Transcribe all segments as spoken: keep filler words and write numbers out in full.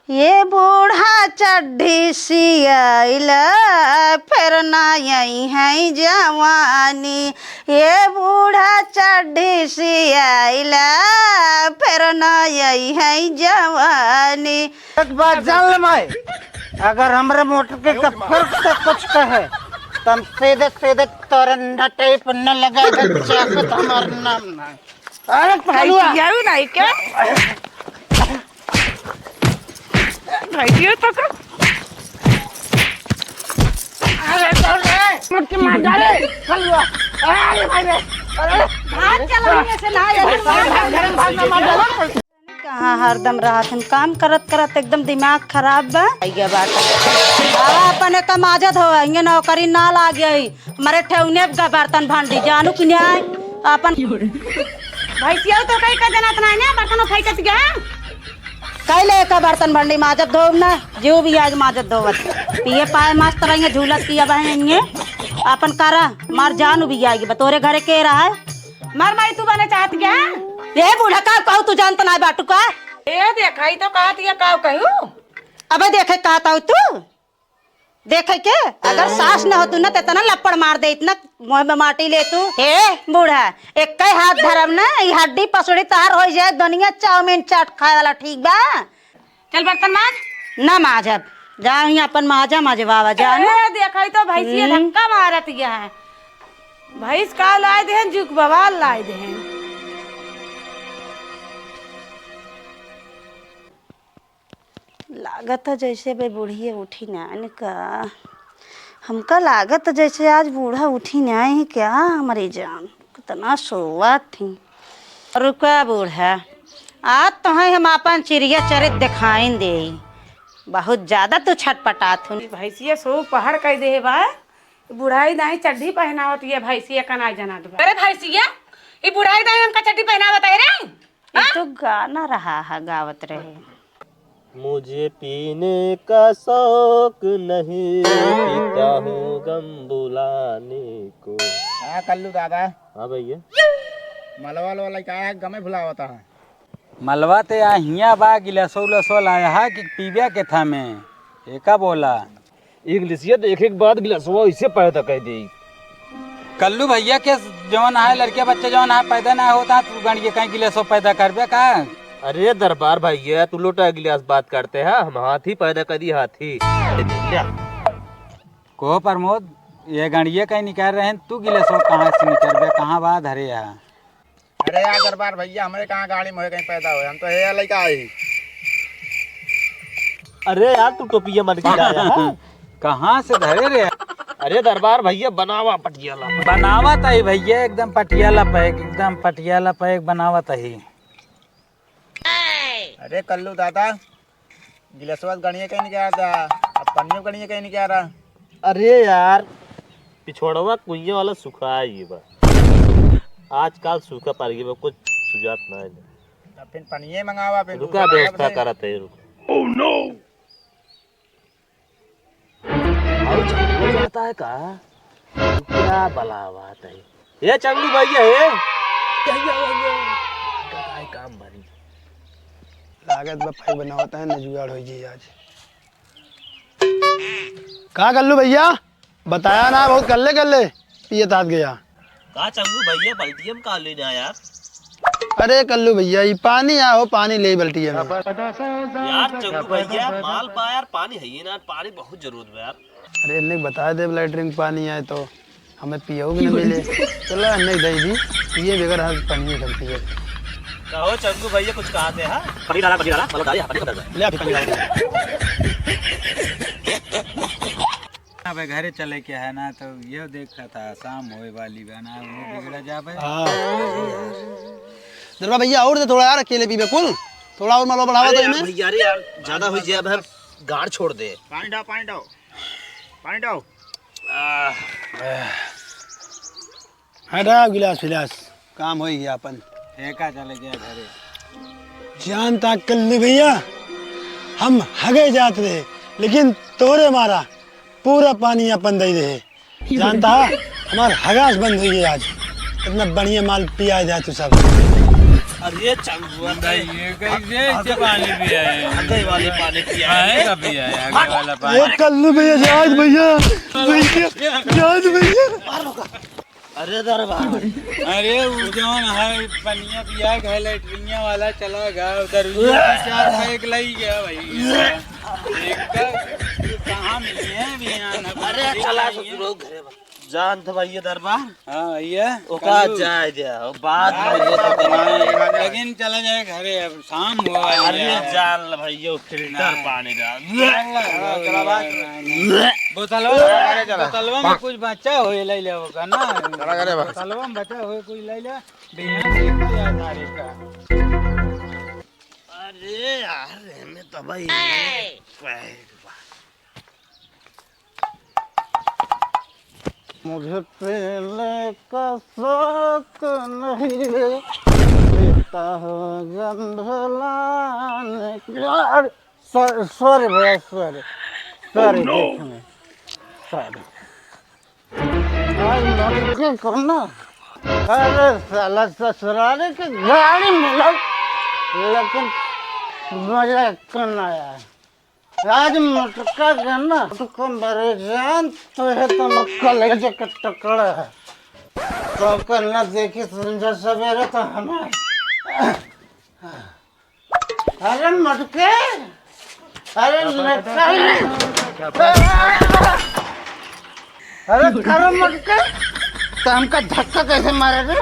ये बूढ़ा चड्ढी सियाइला, फेर ना अइहैं जवानी। ये बूढ़ा चड्ढी सियाइला, फेर ना अइहैं जवानी। एक बात जान ले माई, अगर हमरे मोटर के कफर से कुछ कहे, तो हम सीधे सीधे तोरे नटई पर न लगा दे, चाकू तो हमार नाम ना। अरे, भाई, कलुआ। यारू नहीं क्या? भाई, ये तो का? अरे, तो रे, मुक्की मार डाले, कलुआ। अरे, भाई रे, अरे। भाग चला, यहाँ से ना, यहाँ से भाग, भाग, भाग, भाग, भाग, भाग। कहाँ हरदम रहत हन, काम करत करत एकदम दिमाग खराब बा। आइया बात। हाँ, अपन एक माजत हो, इनके नौकरी ना लागे ही। हमरे ठेहुने का बर्तन भांडी जानू कि नहीं? अपन भैंसिया तो कहीं का जनात नहीं ना, बर्तन उठाई कत गया। कई ले का बर्तन भांडी माजत धोब ना, जीव भी आज माजत धोवत। पिए पाए मस्त रहिए, झूलत पिया बहन इनके। अपन करा, मार जानू भी आएगी, बतोरे घरे के रहा है। मार माई तू बने चाहत क्या? ए बूढ़ा, का कहू तू जानत ना बाटू का? ए देखा, ई तो कहत ये का कहू? अबे देखे कहत हऊ तू? देखे के? अगर सास न होतू ना, त इतना लप्पड़ मार दे, इतना मुँह में माटी ले तू। हे बूढ़ा, एक हाथ धरब ना, ई हड्डी पसुड़ी तार हो जाए, दुनिया चाउमीन चाट खाए वाला, ठीक बा? चल बर्तन माज। ना माजब, जाओ ही अपन माजा मजवावा, जाओ ना। ए, देखा ही तो भैंसिया हम्म। धक्का मारत गया है। भैंस का लाए देहन, जुक बवाल लाए देहन। लागत है जैसे बे बुढ़िया उठी ना इनका। हमका लागत है जैसे आज बूढ़ा उठी ना ही क्या, हमारी जान। कितना सोवत थी। रुका बूढ़ा, आज तोहई हम आपन चिड़िया चरित देखाइन देई। बहुत ज्यादा तू छटपटात हूँ। ई भैंसिया सो पहाड़ कई देहे बा। बुढ़ाई दाई चड्ढी पहनावत ये भैंसिया का नाई जनात बा। अरे भैंसिया, ई बुढ़ाई दाई हमका चड्ढी पहनावत है रे? ये हाँ? तो गाना रहा है, गावत रहे। मुझे पीने का शौक नहीं, पीता हूँ गम भुलाने को। हाँ, कल्लू दादा। हाँ भैया। मलवा वाला का है, गमे भुलावता है। मलवा ते आ हियाँ बा, गिलासो उलासो लाया है कि पीबे के था में? एका बोला। इंग्लिशिया देखे के बाद गिलासवा ऐसे पैदा कर दे। कल्लू भैया के जौन है, लड़के बच्चे जौन है, पैदा ना होता, तू गणिये कहीं गिलासो पैदा करबे का? अरे दरबार भैया, तू लोटा गिलास बात करते हैं, हम हाथी पैदा करी, हाथी। को प्रमोद, ये गणिये कहीं निकाल रहे हैं, तू गिलासो कहाँ से निकलबे, कहाँ बा धरे है? अरे यार दरबार भैया, हमरे कहाँ गाड़ी में कहीं पैदा हुए, हम तो हे लइका आई। अरे यार, तू टोपिया मन के लाया है? कहाँ से धरे रे? अरे दरबार भैया, बनावा पटियाला। बनावा ताई भैया, एकदम पटियाला पैक, एकदम पटियाला पैक बनावा ताई। अरे कल्लू दादा, गिलासवा गणिये कहीं नहीं क्या था, अब पन्नियों गणिये कहीं नहीं क्या रहा। अरे यार, पिछोड़वा कुइया वाला सुखा ही बा। आजकल सूखा पड़ गया बा, कुछ सुजात ना है। अब फिर पनिये मंगावा, फिर रुका, दूसरा व्यवस्था करत है, रुका। Oh no! और चंगू जाता है का? क्या बला बात है? ये चंगू भैया है? भैया, भैया। का काम बनी? लागत बा फाई बनावता है, न जुगाड़ होई जी आज। का कल्लू भैया, बताया ना, बहुत कल्ले कल्ले पिए तात गया। का चंगू भैया, बल्टिया में का लेने आया यार? अरे कल्लू भैया, ई पानी आ हो, पानी ले बल्टिया में। यार चंगू भैया, माल पा यार, पानी है ये ना, पानी बहुत जरूरत है यार। अरे इन्हें बता दे, लैटरिन पानी आए तो हमें पियो भी न मिले। चला नहीं दे दी, पिए बगैर हम पानी सब पिए। कहो चंगू भैया, कुछ कहा थे, हाँ? पनीर डाला, पनीर डाला, मतलब डाली, हाँ, पनीर डाला। ले आप पनीर डाला। अब घरे चले के है ना, तो ये देखा था, शाम होए वाली बा ना, वो बिगड़ा जाबे। हाँ। दरबार भैया, और दे थोड़ा यार, अकेले पीबे कुल, थोड़ा और मालवा बढ़ावा अरे तो यार, इनमें। भैया, अरे यार, ज्यादा हो जाए, अब गाड़ छोड़ दे। पानी डाल, पानी डाल, पानी डाल। आह। हटा गिलास फिलास, काम होई गया अपन। फेंका चले गया घरे। जानता कल्लू भैया, हम हगे जात रहे, लेकिन तोरे मारा पूरा पानी अपन दे रहे। जानता, हमार हगास बंद हुई है आज। इतना बढ़िया माल पिया जाए तू सब। अरे चंगुआ भाई, ये कैसे ऐसे पानी पिया है? आगे वाले पानी पिया है। आगे का पिया है, आगे वाला पानी। ये कल्लू भैया, जान भैया, भैया, जान भैया। अरे दरबार। अरे वो जौन है, पनिया पिया के है, लैट्रिनिया वाला चला गया, उधर भी चार पैक लई गया भाई। एक तो कहाँ मिली है अभी यहाँ? अरे चला ससुरो घरे बा। जान तो भैया दरबार। हाँ भैया। ओका कल्लू। जाए दे, बाद में लेकिन चला जाए घरे, अब शाम हुआ है अरे यार। जान ल भैया, फिल्टर ना। पानी डाल। चला, चला, चला, चला। बोतलवा, बोतलवा में कुछ बचा हो, ले ले ओका ना। चला घरे बा। बोतलवा में बचा हो, कुछ ले ले। बिहान देखते यार तारीख का। अरे यार, एमे तो भाई मुझे पीने का शौक नहीं रे, पीता हूँ गंधलाने का। अरे, सॉ-, सॉरी भैया, सॉरी, सॉरी, देखने, सॉरी। आज मौके को ना, अरे साला ससुराल के गाड़ी मिला, लेकिन मजा करना यार। आज मटका के ना, मटका मरे जान, तो है तो कलेजे के टुकड़ा है। तो करना देखी संजय सवेरे तो हमें। अरे मटके, अरे मटका। अरे, अरे मटके, तो हमका धक्का कैसे मारे रे?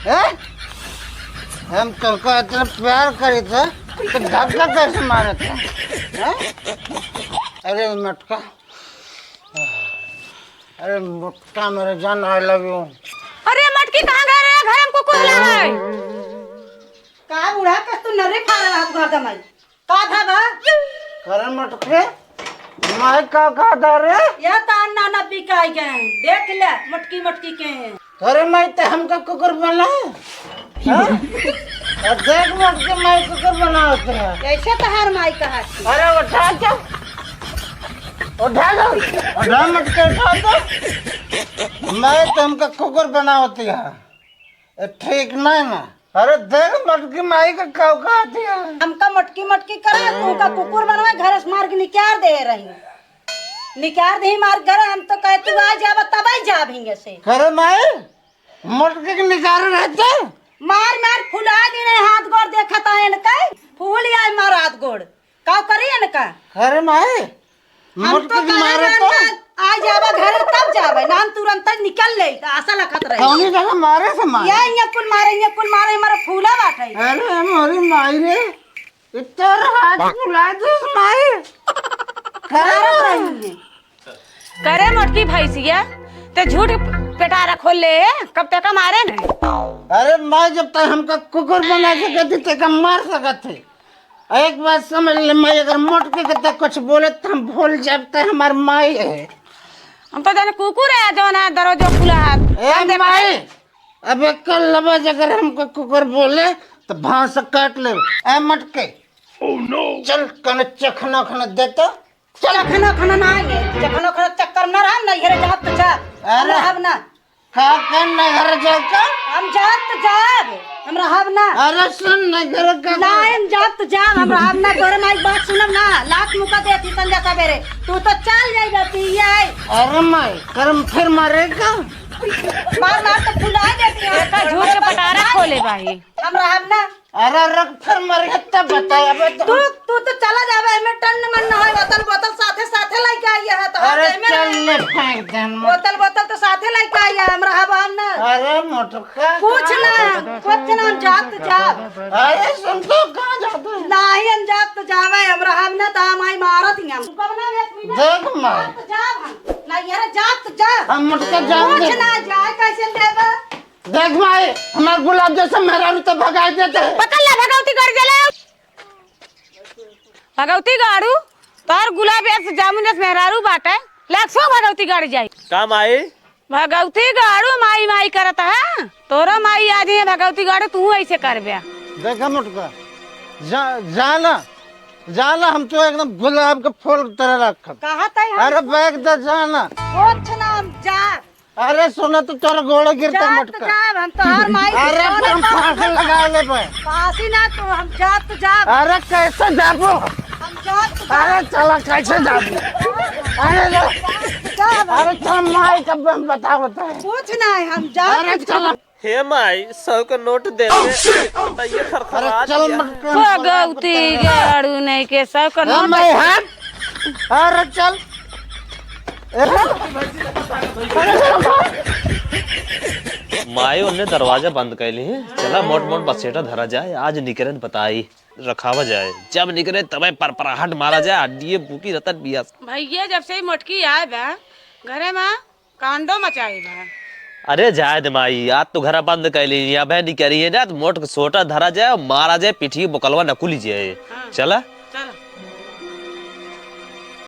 हैं? हम तुमको इतना प्यार करी थे, तो धक्का कैसे मारे थे? हैं? अरे मटका, अरे मटका मेरे जान, I love you। अरे मटकी कहाँ गए रे? घर हमको कुछ ना है। का बूढ़ा कस तू नर्री फाड़ रहा तू घर दमाई? का था बा? अरे मटके, माई का कहा था रे? यह तो अन्ना नब्बी का आई गए हैं। देख ले, मटकी मटकी के हैं। अरे माई, ते हमका कुकुर बना? हाँ? और देख मटके माई कुकुर बना होते हैं। कैसे तहार माई कहा थी? अरे उठा तो, उठा दो, उठा मटके उठा तो। माई तो हमका कुकुर बना होती है। ए, ठीक नहीं ना। अरे देख, मटकी माई का काऊ कहती है। हमका मटकी मटकी करे, तू का कुकुर बनवा, घर से मार के निकार दे रही। निकार दे मार घर, हम तो कहे तू आ जाब, तब ही जाब हिंगे से। करे माई, मटकी के निकारे रहते? मार मार फुला दी नहीं, हाथ गोड़ देखत आए न कहे, फूल आए मार हाथ गोड़। का करी इनका? अरे माई, हम तो मटकी के कहे मारे रहन तो। का, आ जाबा घर तब जाबे, नाम तुरंत निकल ले, तो आशा लखत रहे। कौनी जगह मारे से मारे? ये इन्हें कुल मारे, इन्हें कुल मारे, हमारा फूला बाटे। अरे हमारी माई रे, इतना हाथ फुला दे माई। मारत रही है। करे मोटकी भैंसिया, ते झूठ पेटारा खोल ले, कब तक मारे नहीं? अरे माई, जब तक हमका कुकुर बना सकत थी, तेका मार सकत थी। एक बात समझ ले माई, अगर मोटकी के तक कुछ बोले तो हम भूल जाब, ते हमार माई है। हम तो जाने कुकुर है, जौन है दरवाजा खुला है। ए हम देख माई, अब एक लबज अगर हमको कुकुर बोले तो भाव से काट ले। ए मटके, चल कने चखना उखना दे तो। चल। चखना उखना ना आइए, चखना उखना चक्कर ना रहा, नहीं घरे जाब तो जा। अरे। हम रहब ना। का कर ना घर जाओ का? हम जाब तो जाब, हम रहब ना। अरे सुन ना घर का। ना, हम जाब तो जाब, हम रहब ना। तोरे माई बात सुनब ना, लात मुका देती संजा सवेरे। तू तो चल जाई रहती है। अरे माई, करम फिर मारे का? मार मार तो फुला देती है। देखा, झूठ के पटारा खोले बाही। हम रहब ना। अरे रख, फिर मर गया तब बताए, अबे तो तू, तू तो चला जाबे, एमे टन्न मन न होए, बोतल, बोतल साथे, साथे लेके आई है, तो अरे हाथ में चल रहे। ले फेंक दे हम। बोतल, बोतल तो साथे लेके आई है, हम रहब हम ना। अरे मोटका कुछ ना, कुछ ना, हम जात जाब। अरे सुन तो, कहाँ जाते हैं? नाही, हम जात जाबे, हम रहब ना, तो हम आई मारत ही हम। रुकब ना एक मिनट। देख मार। जात जाब हम। नहीं, अरे जात जाब। हम मोटका जान कुछ दे। ना जाए, कैसे देबे? देख माई, हमार गुलाब जैसा मेहरारू तो भगाई देते हैं। पकड़ ले भगवती गाड़ी, चले। भगवती गाड़ू, तोर गुलाब जैसे जामुन जैसे मेहरारू बाटे, लाग सो भगवती गाड़ी जाई। का माई? भगवती गाड़ू माई माई करत है, तोरो माई आदि है भगवती गाड़ू, तू ऐसे करबे। देखा मोटका, जा, जाना, जाना, हम तो एकदम गुलाब के फूल की तरह रखब। कहा तई हम अरे बैग दे जाना। कुछ ना, हम जा। अरे सुना तो तोर गोड़े गिरता जात मटका। जाब हम तोहार माई के अरे सोने पर हम पर फांसी लगा ले बे। फांसी ना तो हम जात जाब। अरे कैसे जाबो? हम जात जाब। अरे चला कैसे जाबो? अरे लो। जाब हम। अरे चल माई कब हम बतावत है। कुछ ना है, हम जात अरे चला। हे माई, सौ का नोट दे दे। तो ये अरे थरथरात चल गया। मटका। पगौती गाड़ू नहीं के सौ का ए नोट। माई हट। अरे चल। माई उनने दरवाजा बंद कर ली है। चला मोट मोट बसेटा धरा जाए, आज निकरन बताई रखावा जाए, जब निकरे तबे परपराहट मारा जाए, हड्डिये फूकी रतन पियास। भैया जब से ही मोटकी आए बा घरे में कांडो मचाए बा। अरे जाए दे माई, आज तो घरा बंद कर ली, अबे निकरी है ना तो मोट के सोटा धरा जाए, मारा जाए, पिठी बोकलवा नकुली जाए। हाँ। चला।